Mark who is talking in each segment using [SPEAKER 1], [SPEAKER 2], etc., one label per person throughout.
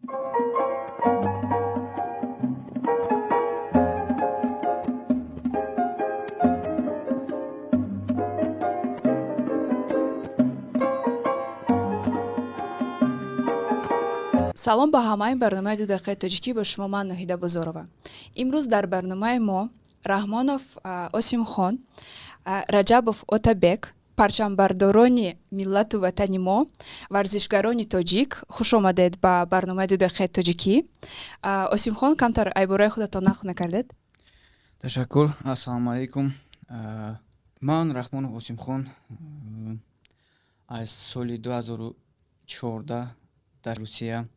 [SPEAKER 1] Салом ба ҳамаи. Барномаи «Ду дақиқаи тоҷикӣ», бо шумо ман, Ноҳида Бозорова. Имрӯз дар барномаи мо Раҳмонов Осимхон, Раҷабов Отабек, парчамбардорони миллату ватани мо, варзишгарони тоҷик. Хуш омадед ба барномаи «Ду дақиқаи тоҷикӣ». Осимхон, камтар айбораи худатон нақл мекардед?
[SPEAKER 2] Ташаккур, ассалому алайкум. Ман Раҳмонов Осимхон, аз соли 2014 дар Русия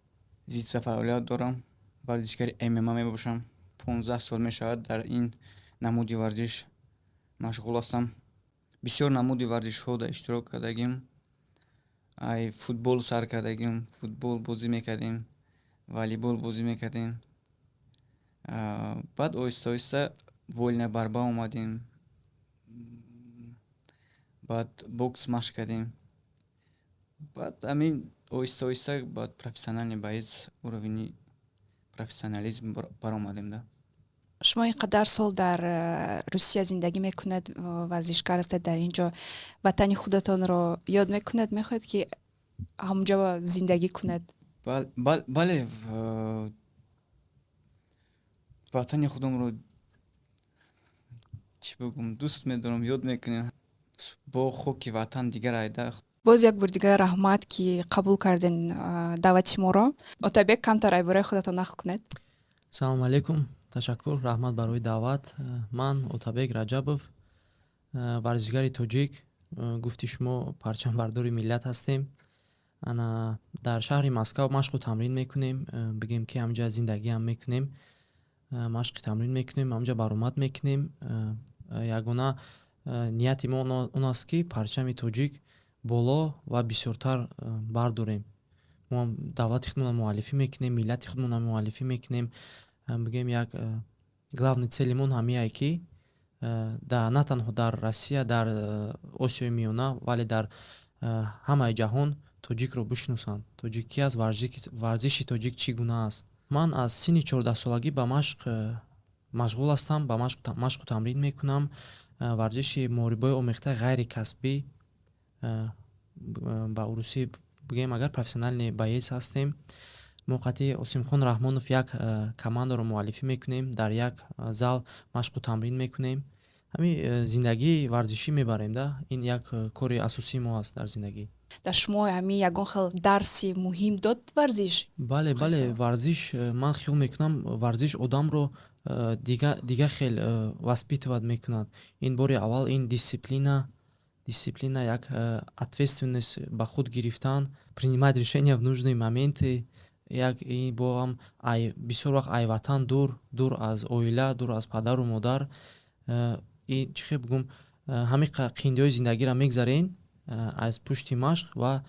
[SPEAKER 2] зиста фаъолият дорам, варзишгари ММА мебошам. 15 сол мешавад, дар ин намуди варзиш машғул ҳастам. Бисёр намуди варзишҳо дар иштирок кардагим. Ай футбол сар кардагим, футбол бозӣ мекардем, волейбол бозӣ мекардем, баъд оҳиста оҳиста вольная борьба омадем, баъд бокс машқ кардем, баъд ҳамин оҳиста оҳиста баъд профессиональный боец, уровени профессионализм баромадем да.
[SPEAKER 1] Шумо ин қадар сол дар Русия зиндагӣ мекунед, варзишгар ҳастед дар ин ҷо. Ватани худатонро ёд мекунед? Мехоҳед, ки ҳамонҷо зиндагӣ кунед?
[SPEAKER 2] Бале, ватани худамро, чӣ бигӯм, дӯст медорам, ёд мекунем. Бо хоки ватан дигар айда.
[SPEAKER 1] Боз як бор дигар раҳмат, ки қабул карден даъвати моро. Отабек, камтар айбораи худатон нақл кунед.
[SPEAKER 3] Салому алейкум, ташаккур, раҳмат барои даъват. Ман Отабек Раҷабов, варзишгари тоҷик, гуфти шумо, парчамбардори миллат ҳастем. Ана дар шаҳри Москав машқу тамрин мекунем, бигем, ки ҳамҷа зиндагиам мекунем, машқи тамрин мекунем, ҳамҷа баромад мекунем. Ягона нияти мо он аст, ки парчами тоҷик боло ва бисёртар бардорем. Мо давлати худмонро муаллифӣ мекунем, миллати худмонро муаллифӣ мекунем. Бигем, як главный целимон ҳамияе, ки на танҳо дар Россия, дар Осиёи Миёна, вале дар ҳамаи ҷаҳон тоҷикро бишносанд, тоҷик ки аст, варзиши тоҷик чӣ гуна аст. Ман аз синни 14-солагӣ ба машқ машғул ҳастам, ба машқу тамрин мекунам, варзиши муҳорибаи омехтаи ғайрикасбӣ, ба урусӣ бигӯем агар, профессиональный боец ҳастем. Мо қатъи Осимхон Раҳмонов як командаро муаллифӣ мекунем, дар як зал машқу тамрин мекунем, ҳамин зиндагии варзишӣ мебарем да. Ин як кори асосии мо аст дар зиндагӣ.
[SPEAKER 1] Дар шумо ҳамин ягон хел дарси муҳим дод варзиш?
[SPEAKER 3] Бале, варзиш, ман хиёл мекунам, варзиш одамро дига хел воспитывать мекунад. Ин бори аввал ин дисциплина, як ответственность ба худ гирифтан, принимать решения в нужные моменты. Як боам бисёр вақт ай ватан дур, дур аз оила, дур аз падару модар, и чӣ хел бигӯм, ҳамин қиндиҳои зиндагиро мегзарен аз пушти машқ ва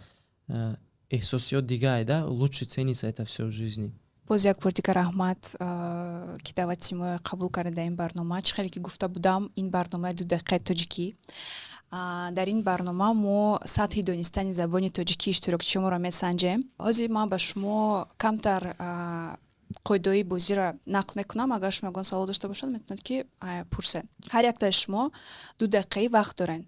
[SPEAKER 3] эҳсосиёт дига айда, лучше ценится это всё в жизни.
[SPEAKER 1] Боз як бор дигар раҳмат, ки даъвати моро қабул кардед дар ин барнома. Чӣ хеле ки гуфта будам, ин барномаи «Ду дақиқаи тоҷикӣ». Дар ин барнома мо сатҳи донистани забони тоҷикӣ иштирокчиёнро месанҷем. Ҳозир ман ба шумо камтар қоидаҳои бозиро нақл мекунам. Агар шумо ягон савол дошта бошад, метавонед, ки пурсед. Ҳар яктаи шумо 2 дақиқаи вақт доред.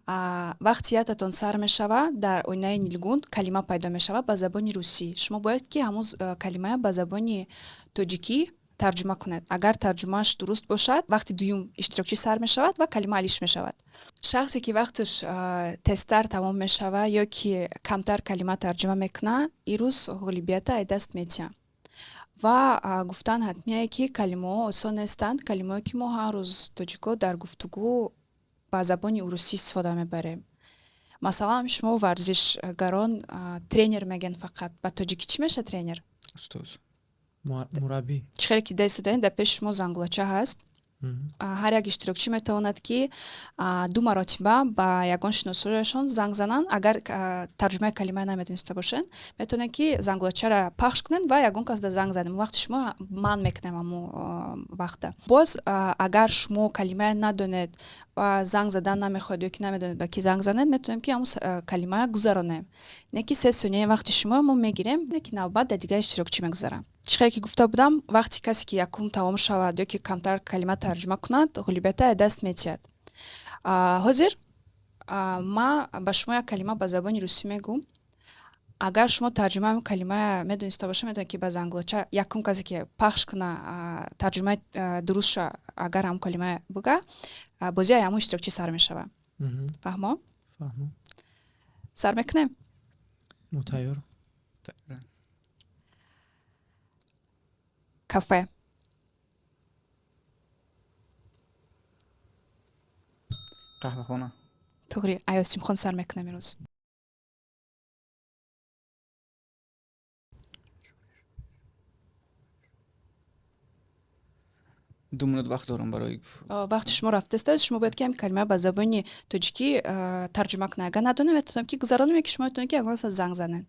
[SPEAKER 1] Вақти ятатон сар мешавад, дар оинаи нилгун калима пайдо мешавад ба забони русӣ. Шумо бояд, ки ҳамон калимая ба забони тоҷикӣ тарҷума кунед. Агар тарҷумааш дуруст бошад, вақти дуюм иштирокчӣ сар мешавад ва калима алиш мешавад. Шахсе ки вақташ тезтар тамом мешавад ё ки камтар калима тарҷума мекунад, ирӯз ғолибията ай даст метиҳад. Ва гуфтан ҳатмие, ки калимаҳо осон нестанд, калимаҳое ки мо ҳар рӯз, тоҷико, дар гуфтугӯ ба забони урусӣ истифода мебарем. Масалан, шумо варзишгарон, тренер мегӯянд фақат. Ба тоҷикӣ чӣ мешавад тренер?
[SPEAKER 2] Устоз.
[SPEAKER 3] Мураббӣ.
[SPEAKER 1] Чӣ хеле ки дида истодаед, дар пеши шумо зангулача ҳаст. Ҳар як иштирокчӣ метавонад, ки ду маротиба ба ягон шиносояшон занг зананд. Агар тарҷумаи калимаи намедониста бошанд, метавонед, ки занглочара пахш кунед ва ягон кас да занг занем. Вақти шумо ман мекунем ҳамун вақта. Боз агар шумо калимае надонед ва занг задан намехоҳед ё ки намедонед, ба кӣ занг занед, метавонем, ки ҳамун калимая гузаронем, не ки 3 сонияи вақти шумо мо мегирем, не ки навбат дар дигар иштирокчӣ мегузарам. Чӣ хеле ки гуфта будам, вақти касе ки якум тамом шавад ё ки камтар калима тарҷума кунад, ғолибията даст метиҳад. Ҳозир ман ба шумо як калима ба забони русӣ мегӯм. Агар шумо тарҷумаи ҳамин калимая медониста бошед, метавонед, ки ба занглоча якум касе ки пахш куна, тарҷумаи дурустша, агар ҳамун калимая буга, бозии ҳамун иштирокчӣ сар мешавад. Фаҳмо? Сар мекунем?
[SPEAKER 3] Мо тайёр.
[SPEAKER 1] Кафе.
[SPEAKER 2] Қаҳвахона.
[SPEAKER 1] Туғри, Аёсимхон сар мекунам имрӯз.
[SPEAKER 2] 2 минут вақт дорам барои
[SPEAKER 1] Вақти шумо рафтааст. Шумо бояд, ки ҳамин калима ба забони тоҷикӣ тарҷума кунед. Агар надонем, метавонем, ки гузаронем, ки шумо метавонед, ки ягон каса занг занед.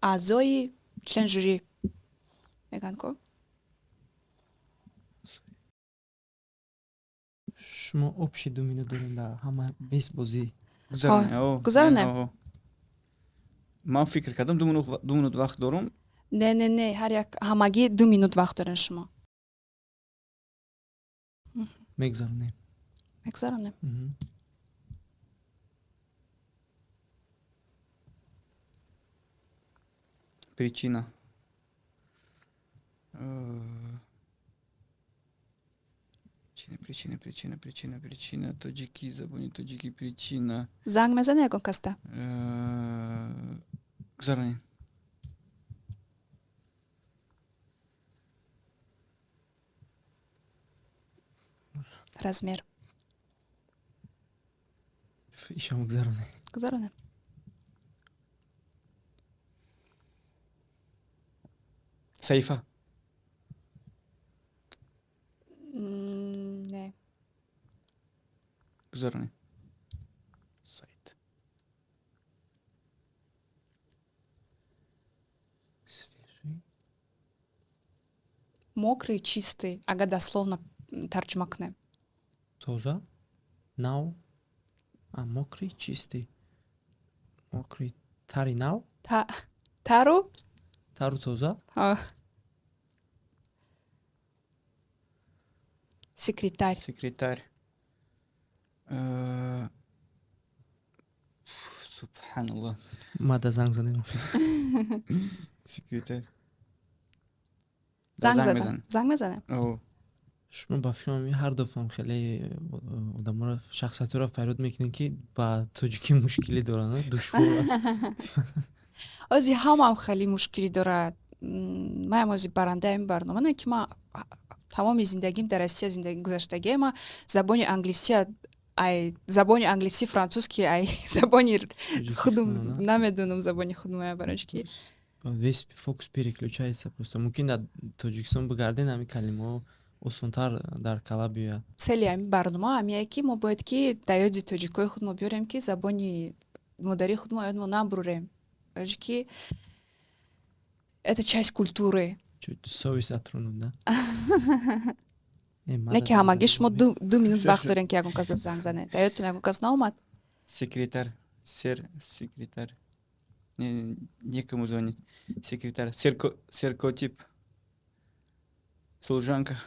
[SPEAKER 1] Аъзои член жюри мегӯянд ко.
[SPEAKER 3] Шумо общий 2 минут дорем дар ҳама бес бозӣ.
[SPEAKER 1] Гузаронем.
[SPEAKER 2] Ман фикр кардам, 2 минут вақт дорам.
[SPEAKER 1] Не, не, не, ҳар як, ҳамагӣ 2 минут вақт дорем шумо.
[SPEAKER 3] Мегузаронем.
[SPEAKER 1] Мегузаронем.
[SPEAKER 2] Причина. Причина, причина, причина, причина, причина, тоҷикӣ, забони тоҷикӣ, причина.
[SPEAKER 1] Занг мезанед ягон касда?
[SPEAKER 2] Гузаронем.
[SPEAKER 1] Размер.
[SPEAKER 3] Ишам гузаронем.
[SPEAKER 1] Гузаронем.
[SPEAKER 2] Саҳифа.
[SPEAKER 1] Не.
[SPEAKER 2] Гузаронем. Сайт.
[SPEAKER 3] Свежий.
[SPEAKER 1] Мокрый, чистый, агар дословно тарҷума кунем.
[SPEAKER 3] Тоза, нав, а мокрый, чистый, мокрый, тари, нав.
[SPEAKER 1] Тару.
[SPEAKER 3] Тару тоза.
[SPEAKER 1] Секретарь.
[SPEAKER 2] Секретарь. Субҳаналлоҳ.
[SPEAKER 3] Мада занг занем.
[SPEAKER 2] Секретарь.
[SPEAKER 1] Занг задам, занг мезанем.
[SPEAKER 3] Шумо ба фикрам ҳар дафъам хеле одаморо, шахсиятҳоро фарёд мекунед, ки ба тоҷикӣ мушкилӣ доранд, душвор аст.
[SPEAKER 1] Ози ҳамаам хеле мушкилӣ дорад. Маям ози барандаи ин барнома, не ки ман тамоми зиндагим дар Россия зиндагӣ гузаштагия, ма забони англисия, ай забони англисӣ, французский, ай забони худум намедонам, забони худумая, барои ки
[SPEAKER 3] Весь фокус переключается просто. Мумкин дар Тоҷикистон бигарден, ҳамин калимаҳо осонтар дар кала биёяд.
[SPEAKER 1] Цели ҳамин барнома ҳамияе, ки мо бояд, ки дар ёди тоҷикҳои худ мо биёрем, ки забони модарии худ мо ёд мо набурем, барои ки это часть культуры.
[SPEAKER 3] Чуть совесть затронуть, да?
[SPEAKER 1] Не ки ҳамагӣ шумо 2 минут вақт дорем, ки ягон кас занг занед. Дар ёдтон ягон кас наомад?
[SPEAKER 2] Секретарь, сер, секретарь. Не, некому звонить. Секретарь. Серкотип. Служанка.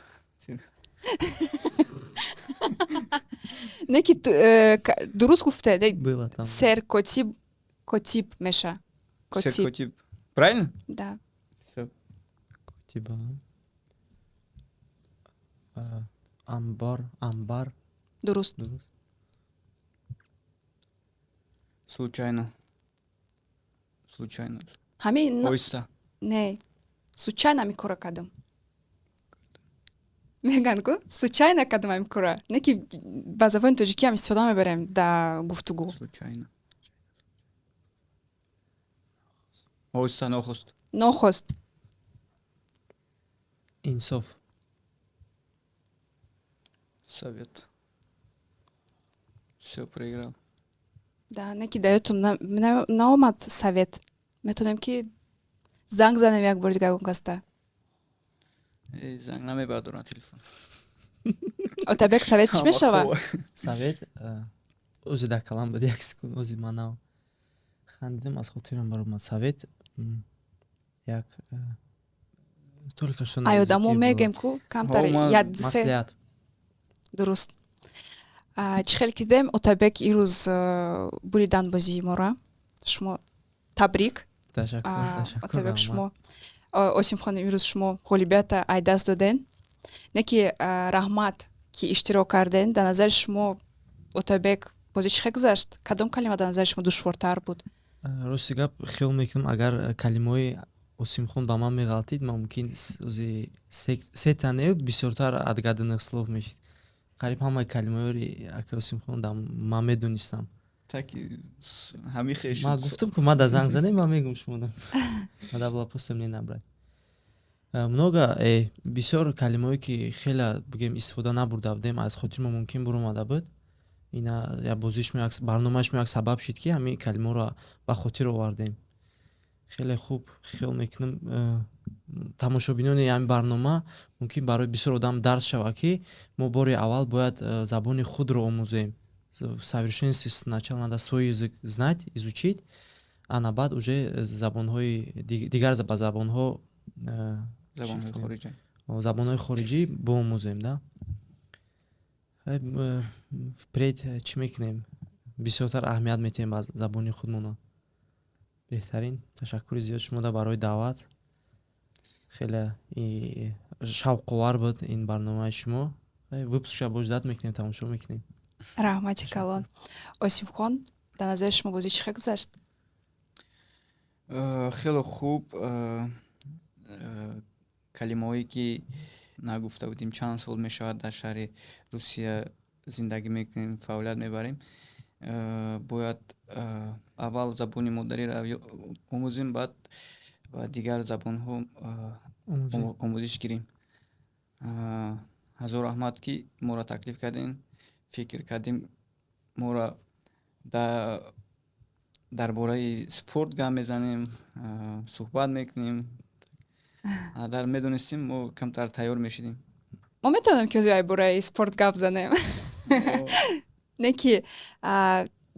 [SPEAKER 1] Не ки дуруст гуфте.
[SPEAKER 3] Было там.
[SPEAKER 1] Серкотиб, котиб меша. Котиб.
[SPEAKER 2] Серкотип. Правильно?
[SPEAKER 1] Да.
[SPEAKER 2] Всё.
[SPEAKER 3] Котиба. Амбар, амбар.
[SPEAKER 1] Дуруст.
[SPEAKER 3] Дуруст.
[SPEAKER 2] Случайно. Случайно.
[SPEAKER 1] Ҳамин.
[SPEAKER 2] Оҳиста.
[SPEAKER 1] Не, случайно ҳамин кора кардам, мегӯянд ку, случайно кардам ҳамин кора. Не ки ба забони тоҷикӣ ҳам истифода мебарем дар гуфтугӯ.
[SPEAKER 2] Случайно. Оҳиста, нохост.
[SPEAKER 1] Нохост.
[SPEAKER 3] Инсоф.
[SPEAKER 2] Совет. Все, проиграл.
[SPEAKER 1] Да, не ки даётон наомад совет. Метонем ки занг занем як бори дигар каста.
[SPEAKER 2] Занг намебардорам телефон.
[SPEAKER 1] Отабек, совет чӣ мешавад?
[SPEAKER 3] Совет ози дар калам буд, як секунд, ози ман нав хандидам, аз хотирам баромад. Совет як только что.
[SPEAKER 1] Ай, одамо мегем ку камтар як.
[SPEAKER 3] Маслиҳат.
[SPEAKER 1] Дуруст. Чӣ хел ки дидем, Отабек ирӯз буридан бозии мора. Шумо табрик. Отабек, шумо, Осимхон, имрӯз шумо ғолибията ай даст доден. Не ки раҳмат, ки иштирок карден. Дар назари шумо, Отабек, бозӣ чӣ хел гузашт? Кадом калима дар назари шумо душвортар буд?
[SPEAKER 3] Рости гап, хиёл мекунам, агар калимаҳои Осимхон ба ман меғалтид, ман мумкин ози сета не, бисёртар отгаданных слов мешид. Қариб ҳамаи калимаҳои ака Осимхон ман медонистам. Ман гуфтам, ку мада занг занем, ман мегум шумо надо было просто мне набрать много. Бисёр калимаҳое, ки хеле, бигем, истифода набурда будем, аз хотир мо мумкин буромада буд. Ина я бозишмо, як барномаашмо як сабаб шуд, ки ҳамин калимаҳоро ба хотир овардем. Хеле хуб. Хиёл мекунам, тамошобинони ҳамин барнома мумкин барои бисёр одам дарс шавад, ки мо бори аввал бояд забони худро омӯзем. В совершенстве сначала надо свой язык знать, изучить, ана баъд уже забонҳои дигар, ба забонҳо забонҳои хориҷӣ боомӯзем да. Впредь чӣ мекунем? Бисёртар аҳамият метиҳем ба забони худмона. Беҳтарин. Ташаккури зиёд шумода барои даъват. Хеле шавқовар буд ин барномаи шумо. Выпуск ша боз ждать мекунем, тамошо мекунем.
[SPEAKER 1] Раҳмати калон. Осимхон, дар назари шумо бозӣ чӣ хел гузашт?
[SPEAKER 2] Хеле хуб. Калимаҳое, ки нагуфта будем, чанд сол мешавад, дар шаҳри Русия зиндагӣ мекунем, фаъолият мебарем, бояд аввал забони модариро омӯзем, баъд ба дигар забонҳо омӯзиш гирем. Ҳазор раҳмат, ки моро таклиф кардем, фикр кардем, моро дар бораи спорт гап мезанем, суҳбат мекунем. Агар медонистем, мо камтар тайёр мешудем.
[SPEAKER 1] Мо метавонем, ки ҳозир бораи спорт гап занем, не ки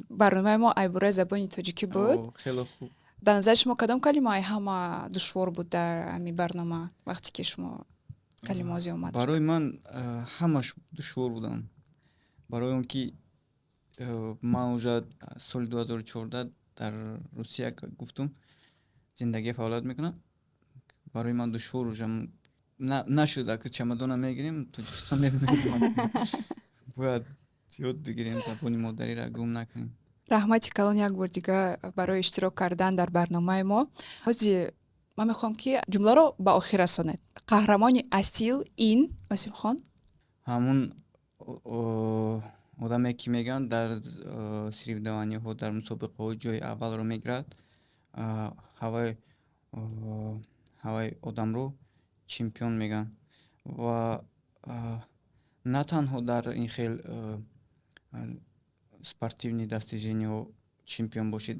[SPEAKER 1] барномаи мо ай бораи забони тоҷикӣ буд.
[SPEAKER 2] Хеле хуб.
[SPEAKER 1] Дар назари шумо, кадом калима ай ҳама душвор буд дар ҳамин барнома, вақте ки шумо калимаози омад?
[SPEAKER 2] Барои ман ҳамаш душвор буданд, барои он ки ман уже соли 2014 дар Русия, гуфтум, зиндагӣ, фаъолият мекунам. Барои ман душвор уже нашуд. Ака чамадона мегирем, Тоҷикистон мебарем, бояд ёд бигирем, забони модариро гум накунем.
[SPEAKER 1] Раҳмати калон як бор дигар барои иштирок кардан дар барномаи мо. Ҳози ман мехоҳам, ки ҷумларо ба охир расонед. Қаҳрамони асил ин, Осимхон?
[SPEAKER 2] Ҳамун одаме, ки мегӯянд, дар соревнования ҳо, дар мусобиқаҳо ҷои аввалро мегирад, ҳавай одамро чемпион мегӯянд. Ва на танҳо дар ин хел спортивный достижения ҳо чемпион бошед,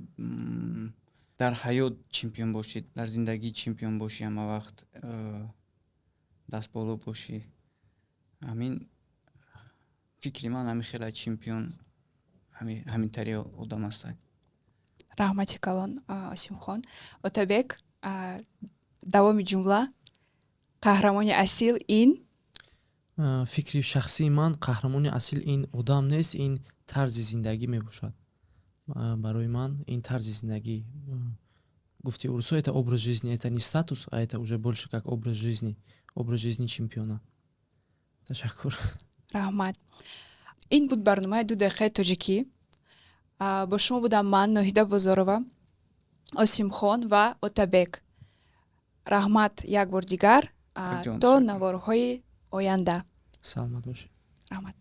[SPEAKER 2] дар ҳаёт чемпион бошед, дар зиндагӣ чемпион бошӣ, ҳама вақт дастболо бошӣ. Ҳамин фикри ман ҳамин хела, чемпион ҳамин тари одам аст.
[SPEAKER 1] Раҳмати калон, Осимхон. Отабек, давоми ҷумла: қаҳрамони асил ин?
[SPEAKER 3] Фикри шахсии ман, қаҳрамони асил ин одам нест, ин тарзи зиндагӣ мебошад. Барои ман ин тарзи зиндагӣ. Гуфти урусҳо, это образ жизни, это не статус, а это уже больше как образ жизни, образ жизни чемпиона. Ташаккур.
[SPEAKER 1] Раҳмат. Ин буд барномаи «Ду дақиқаи тоҷикӣ». Бо шумо будам ман, Ноҳида Бозорова, Осимхон ва Отабек. Раҳмат як бор дигар. То наворҳои оянда.
[SPEAKER 3] Саломат бошед.
[SPEAKER 1] Раҳмат.